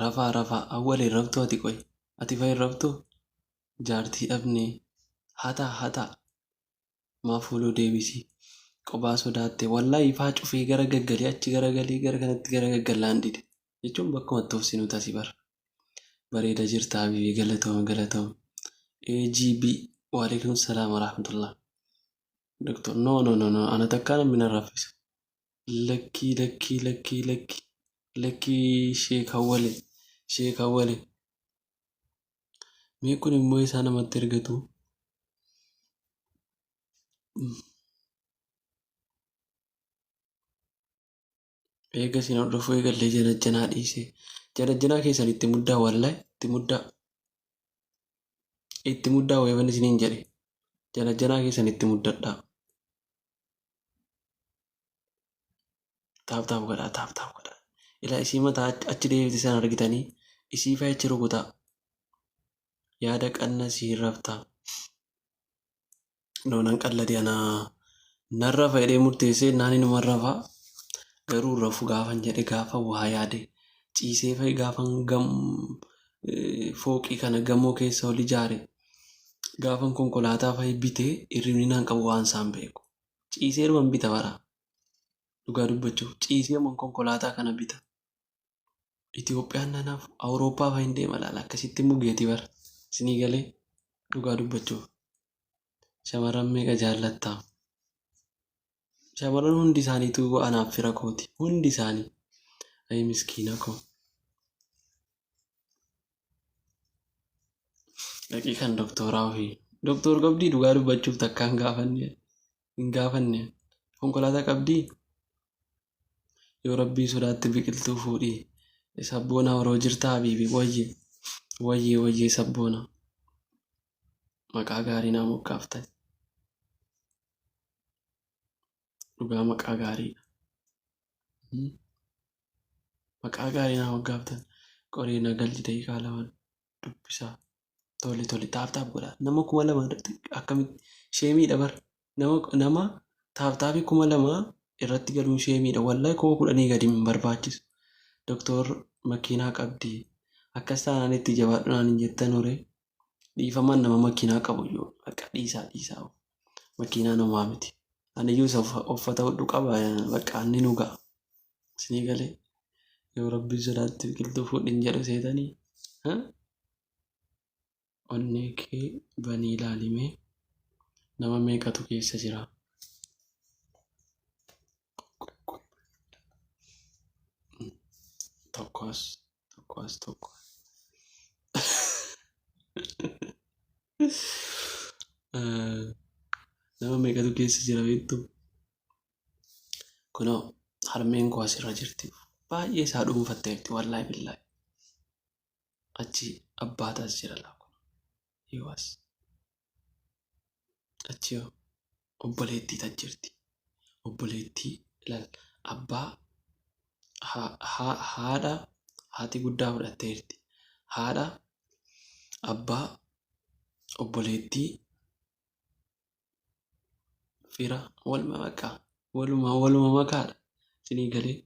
Rafaa rafaa awwal hin raftuu ati qoy ati fa hin raftuu jaartii dhabnee hataa hataa maa fuuluu deebisii qobaa sodaatte wallahi ifaa cufee gara gaggalee achi gara galee gara kanatti gara gaggallaan dide jechuun bakkuma itti obsinu tasi bar bareeda jirta habibi galatooma galatooma AGB waalaikum salaam warahmatullah doktor no no no no ana takkaa namni na raffisa Lakkii lakkii lakkii lakki lakkii sheek awwale sheek awwale mee kun immoo isaa namatti ergatu eega isin hordofuu eegallee janajjanaa dhiise janajjanaa keessan itti muddaa wallahi itti muddaa itti muddaa wayiban isiniin jedhe janajjanaa keessan itti muddadhaa. Taap taap godhaa taap taap godhaa. Ilaa isii mataa achi deebite sana argitanii isii fa'i achi rukutaa. Yaada qanna sii raftaa. No nan qallade ana nan rafa jedhee murteessee naan inuma rafa garuu rafu gaafan jedhe gaafa waa yaade ciisee fa'i gaafan gam fooqii kana gamoo keessa ol ijaare Gaafan konkolaataa fa'i bite hirribni naan qabu waan isaan beeku. Ciiseeruman bita bara. Dhugaa dubbachuuf ciiseeruman konkolaataa kana bita. Itoophiyaan nan hafu Awurooppaa fa'i hin deema laala akkasitti mugeeti bara. Isinii galee dhugaa dubbachuuf. Shamarran meeqa jaallattaa? Shamarran hundi isaaniitu anaaf fira kooti. Hundi isaanii. Ayi miskiina koo. Dhaqii kan doktooraa ofii. Doktoor qabdii dhugaa dubbachuuf takkaa hin gaafanne. Hin gaafanne. Konkolaataa qabdii? Yoo rabbii sodaatte biqiltuu fuudhii. Sabboonaa horoo jirtaa habiibi wayye. Wayye wayye sabboona. Maqaa gaarii naa moggaaftan. Dhugaa maqaa gaariidha. Maqaa gaarii naa moggaaftan. Qoree na galchi daqiiqaa lama dubbisaa. Tole tole taap taap godhaa. Nama 2000 irratti akkamitti sheemiidha bar. Nama nama taap taapii 2000 irratti galuun sheemiidha. Wallahi 10,000 gadi hin barbaachisu. Doktor makiinaa qabdi. Akkas taanaan itti jabaadhu naan hin jettan horee. Dhiifamaan nama makiinaa qabu iyyuu bakka dhiisaa dhiisaa. Makiinaan homaa miti. Ani iyyuu isa uffata hodhu qaba bakka inni nu ga'a. Isinii galee yoo rabbiin sodaatti biqiltuu fuudhin jedhu seetanii. Onnee kee banii ilaalimee nama meeqatu keessa jira. Tokko as tokko as tokko as. Nama meeqatu keessa jira beektu? Kunoo harmeen koo asirra jirti. Baay'ee isaa dhuunfatteerti wallaahi billaahi. Achi abbaata as jira laa kun. Yoo as. Achi obboleettii ta jirti. Obboleettii ilaal abbaa haadha haati guddaa fudhatteerti. Haadha abbaa obboleettii fira waluma maqaa waluma waluma makaadha isinii galee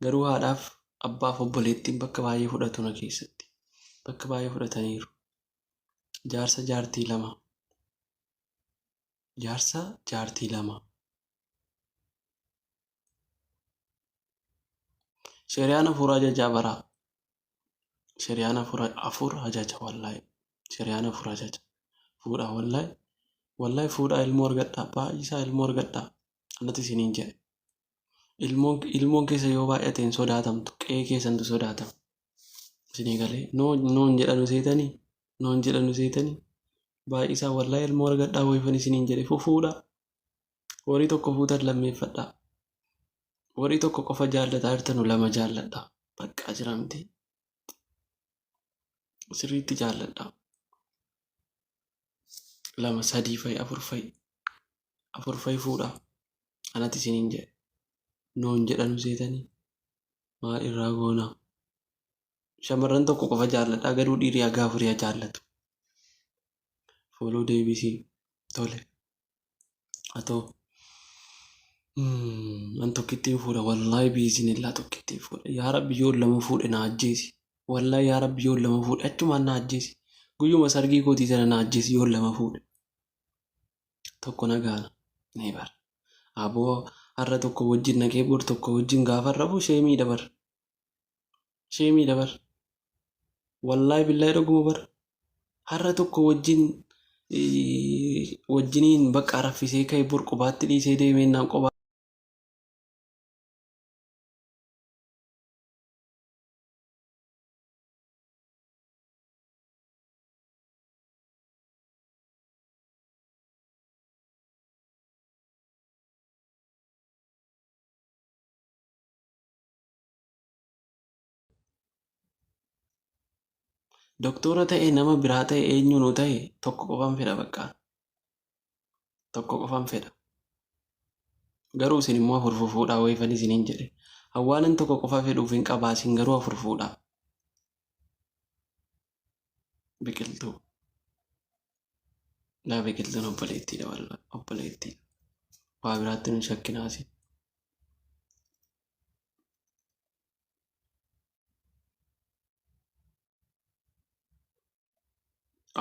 garuu haadhaaf abbaaf obboleettiin bakka baay'ee fudhatu na keessatti bakka baay'ee fudhataniiru. Jaarsa jaartii lama. Jaarsa jaartii lama. Shari'aan hafuura ajajaa baraa. Shari'aan hafuura afur ajaja wallaahi. Shari'aan hafuura ajaja. Fuudhaa wallaahi. Wallaahi fuudhaa ilmoo argadhaa. Baay'isaa ilmoo argadhaa. Anatti isiniin jedhe. Ilmoon ilmoon keessa yoo baay'ate hin sodaatamtu. Qe'ee keessantu sodaatama. Isinii galee noon jedhanu seetanii noon jedhanu seetanii baay'isaa wallaahi ilmoo argadhaa wayifan isiniin jedhe fufuudha. Horii tokko fuutan lammeeffadhaa. Horii tokko qofa jaallataa jirtanu lama jaalladhaa. Baqqaa jira miti. Sirriitti jaalladhaa. Lama sadii fa'i afur fa'i. Afur fa'i fuudhaa. Anatti isiniin jedhe. Noon jedhanu seetanii. Maal irraa goona? Shamarran tokko qofa jaalladhaa garuu dhiirri haga afurii haa jaallatu. Follow deebisii. Tole. Atoo. An tokkittiin fuudha wallaahi biizinillaa tokkittiin fuudha. Yaa Rabbi yoon lama fuudhe na ajjeesi. Wallaahi yaa Rabbi yoon lama fuudhe achumaan na ajjeesi. Guyyuma sargii kootii sana na ajjeesi yoon lama fuudhe. Tokko na gaana. Ni bara. Aboo har'a tokko wajjin naqee bor tokko wajjin gaafa rafu sheemiidha bar. Sheemiidha bar. Wallaahi billaahi dhuguma bar. Har'a tokko wajjin wajjiniin bakka raffisee ka'e bor qobaatti dhiisee deemee naan qobaa. Doktora ta'e nama biraa ta'e eenyuunuu ta'e tokko qofan fedha bakka. Tokko qofan fedha. Garuu isin immoo afur fufuudhaa wayifan isiniin jedhe. Hawwaanan tokko qofa fedhuuf hin qabaa isin garuu afur fuudhaa. Biqiltuu. Laa biqiltuun obboleettiidha wallah obboleettiidha. Waa biraatti nun shakkinaasi.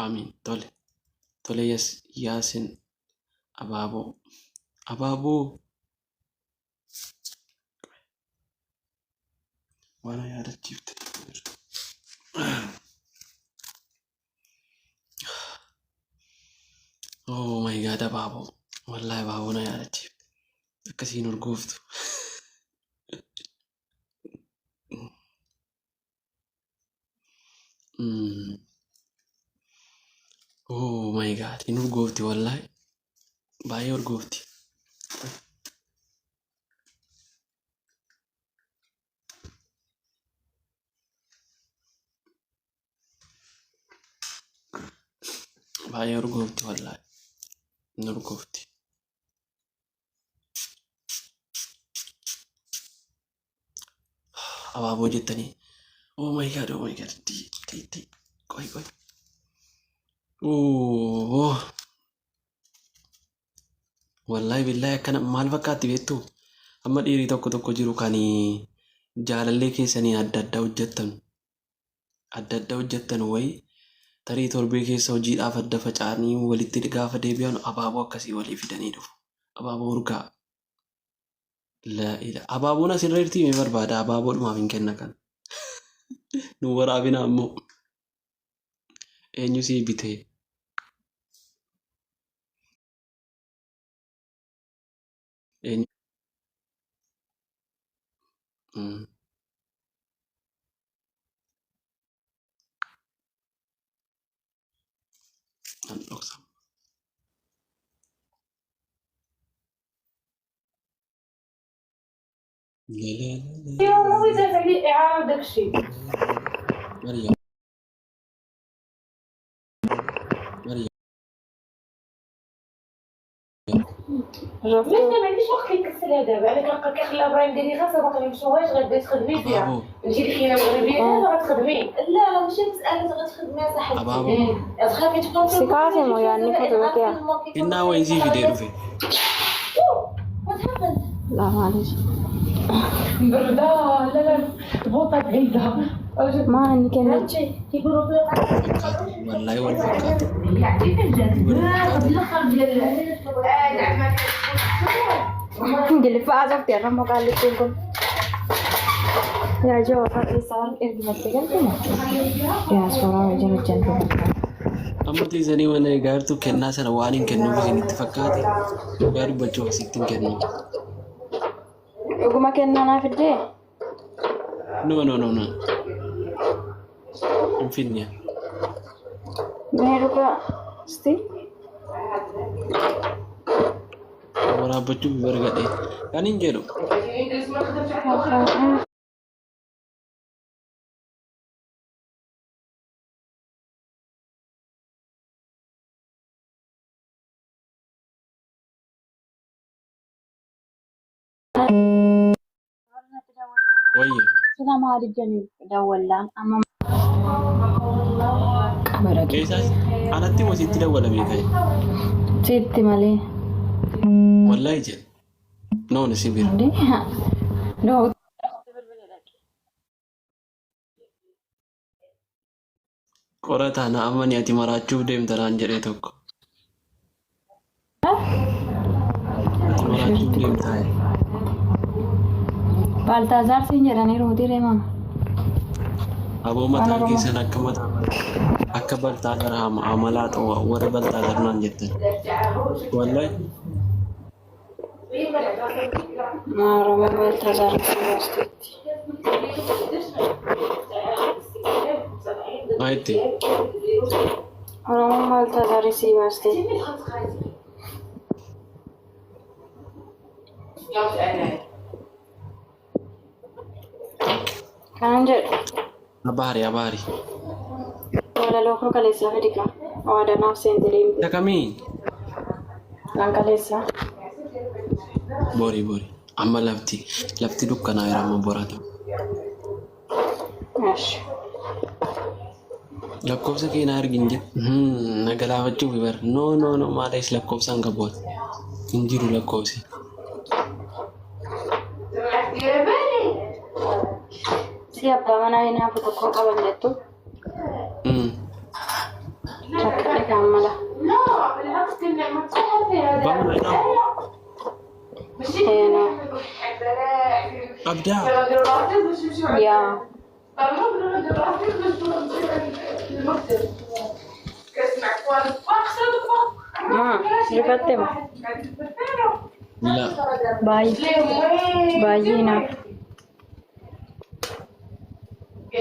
Amiin tole tole yes yaasin abaaboo abaaboo waan na yaadachiifte. Oh my god abaaboo wallahi abaaboo na yaadachiifte akkasiin urgooftu. Oh my god hin urgoofti wallahi baay'ee urgoofti. Baay'ee urgoofti wallahi hin urgoofti. Abaaboo jettanii. Oh my god, oh my god. Di, di, di. Qoy, qoy. Oh. Wallahi billahi akkana maal fakkaatti beektu? Amma dhiirii tokko tokko jiru kan jaalallee keessanii adda adda hojjettan. Adda adda hojjettan wayi tarii torbee keessa hojiidhaaf adda faca'anii walitti gaafa deebi'an abaaboo akkasii walii fidanii dhufu. Abaaboo urgaa. Laa ila. Abaaboon asirra jirti mee barbaada abaaboodhumaaf hin kenna kan. Nu waraabina ammoo. Eenyu sii bitee? Eenyu? Nan dhoksa. La la la la هو la دافع عليه اعاره وداكشي. Maryam. Maryam. لا ما عنديش وقت اللي نكسلها دابا، انا كنلقى كيخليها ابراهيم ديالي خاصها باقي ما مشوهاش، غتبداي تخدمي فيها. Abaaboo. نجي لك مغربيه دابا غتخدمي. لا لا ماشي مسألة غتخدمي صاحبتي. Abaaboo. تخافي تكون Si kaase moo yaadni koo tokko Innaa wayii sii fidee dhufe. What happened? Laa maaliif? بردا لا لا البوطه بعيده. Maa inni kenne? فهمتي كيقولوا في Fakkaatu. Wallaahi wal fakkaatu. يعني كان Wal fakkaatu. الاخر ديال Ingiliffaa haasofte irra immoo qaallittiin kun. Yaa jawaa isaan ergifattee galte moo? Diyaaspooraa wajjin hojjentu. Amma teessanii mana eegaa jirtu kennaa sana waan hin kennuuf isinitti fakkaate dhugaa dubbachuuf asitti hin kennu. Dhuguma kennaa naa fiddee? No no no no. Hin fidne. Mee dhugaa isti? Waraabbachuuf bargadhe. Kan hin jedhu wayye. Sila maaliif jennee dawwallaan amma qaba dhaqee. Eessaas anatti moo sitti dawwalamee ka'e? Sitti malee. Wallaahi jedhe. Noon si bira. Ande. No. Qorataa na amani ati maraachuuf deemta naan jedhee tokko. Ati maraachuuf deemta. Baltaazaar siin jedhaniiru miti reema. Aboo mataan keessan akka mataa akka Baltaazaar amalaa ta'u warri Baltaazaar naan jettan. Wallahi Oromoo Baltaazaar siin baasteetti. Maa itti? Oromoon Baltaazaar sii baasteetti. Kanan jedhu. Abaari abaari. Walaloo koo kaleessaa fidi kaa. Waadanaaf seente deemte. Isa kamii? Kan kaleessaa. Bori bori. Amma lafti dukkanaa jira amma boraatu. Ashi. Lakkoofsa kee na argin jedhu. Na galaafachuuf bar. No no no maalees lakkoofsa hin qabu. Hin jiru lakkoofsi. Si abbaa manaa hinaafu tokko qaban jettu. Rakkadhe kaan mala. Abbaa manaa hinaafu. Eenaa. Qabdaa. Yaa. Maa rifatte ma? La. Baay'ee baay'ee hinaafu.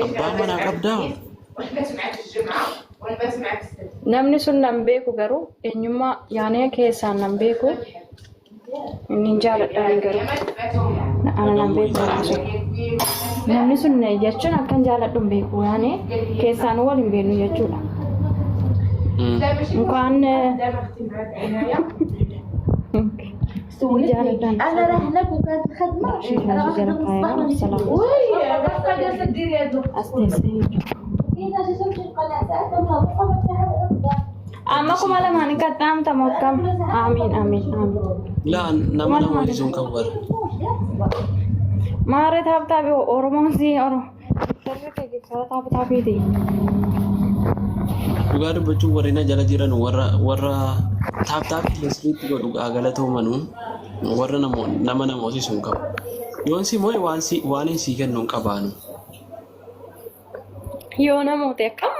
Abbaa manaa qabdaa. Namni sun nan beeku garuu eenyummaa yaanee keessaan nan beeku. Inni hin jaaladhaan garuu. Ana nan beeku namni sun. Namni sun jechuun akkan jaaladhu hin beeku yaanee keessaan wal hin beeknu jechuudha. Mukaan سولتني jaaladhaan. انا راه هناك وكانت الخدمه انا غنخدم الصباح ونمشي وي بقى جالسه ديري هاد As teessee. كاين حاجه تمشي القناه ساعات تنطلق. Amma 2000 hin qaxxaamtamu akkam? Amiin amiin amiin. La nama nama hoosisuun qabu bara. Maarree tap tapii Oromoon si Oromoo. Darri kee ibsaa tap tapiiti. Dhugaa dubbachuun warri na jala jiran warra tap tapii sirriitti godhu galatoomanuu warra nama nama hoosisuu hin qabu. Yoon si moo'e waan si waan hin sii kennu hin qabaanu. Yoo namoota akkam?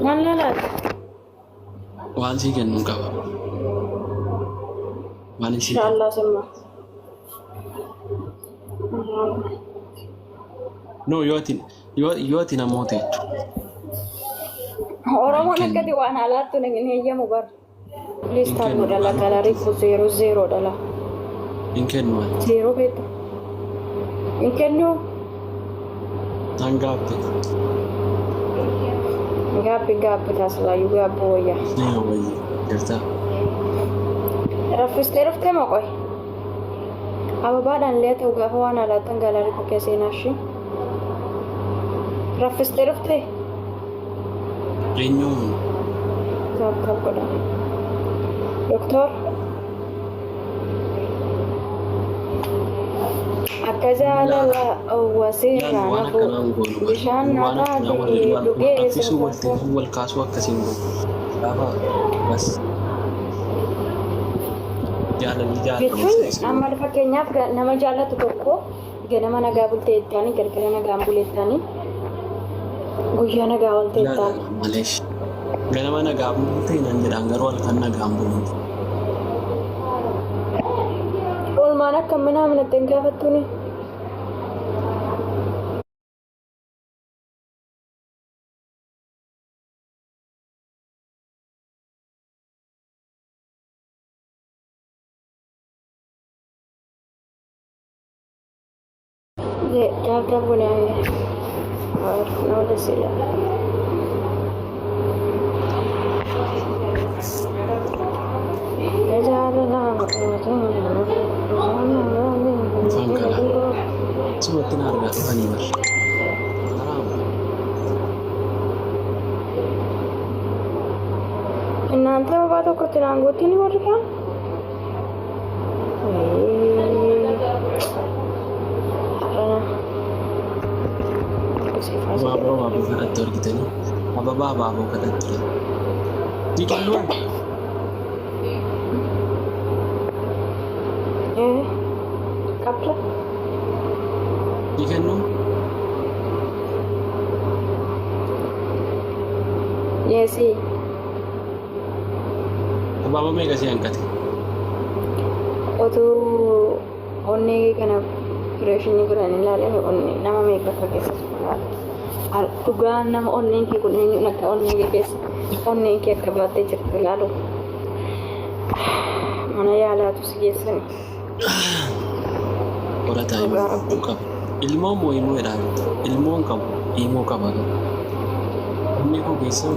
Maal lalaata? Waan sii kennu hin qaba. Waan hin sii kennu. Inshallah summa. No yoo ati namoota jechuudha. Oromoon akkati waan alaattu hin heeyyamu bar. Please tap godha la galarii kun 0 0 dhala. Hin kennu ani. 0 beektu. Hin kennu. Nan gaabte. Gaabbi gaabbi taasisaa gaabbi wayyaa. Ni wayyi. Jirtaa. Raffistee dhuftee moo qoy? Ababaadhaan illee ta'u gaafa waan alaattan galarii koo keessa seenaashi. Raffistee dhuftee? Eenyuun? Tap tap godha. Doktor. Akka jaalala wasiirraa Waan nafu akkanaa hin goonu. bishaan Waan namaa akkanaa warri wal dhugee raffisuu wal sirba. teessuu wal kaasuu akkasiin goonu. Gaafa bas jaalalli jaalala Jechuun amma fakkeenyaaf nama jaallatu tokko ganama nagaa bultee ittaanii galgala nagaan bulee ittaanii guyyaa nagaa ooltee ittaan. Maleesh. Ganama nagaa bultee nan jedhaan garuu halkan nagaan buluuti. Oolmaan akka minaa minatti hin gaafattuuni. Tap tap godhaa. Nama dasila. Afaan kana. Sumatti na argaa dhufanii bar. Haraam. እናንተ አበባ tokkotti naan gootini warri kaan? kadhattu argitanii ababaa abaaboo kadhattu dha. Ni kennuun Ee, qabda. ni kennuun Yeesii. Abaaboo meeqa si hanqate? Otuu onnee kana opereeshinii godhan ilaalee onnee nama meeqa akka keessa jiru ilaala. Dhugaa nama onneen kee kun eenyuun akka onnee kee keessa onneen kee akka baattee jirtu ilaalu. Mana yaalaatu si geessani. Qorataa Dhugaa himoo rabbi. qaba. Ilmoo moo himoo jedhaa jirta? Ilmoon qabu himoo qaba garuu. Onnee koo keessa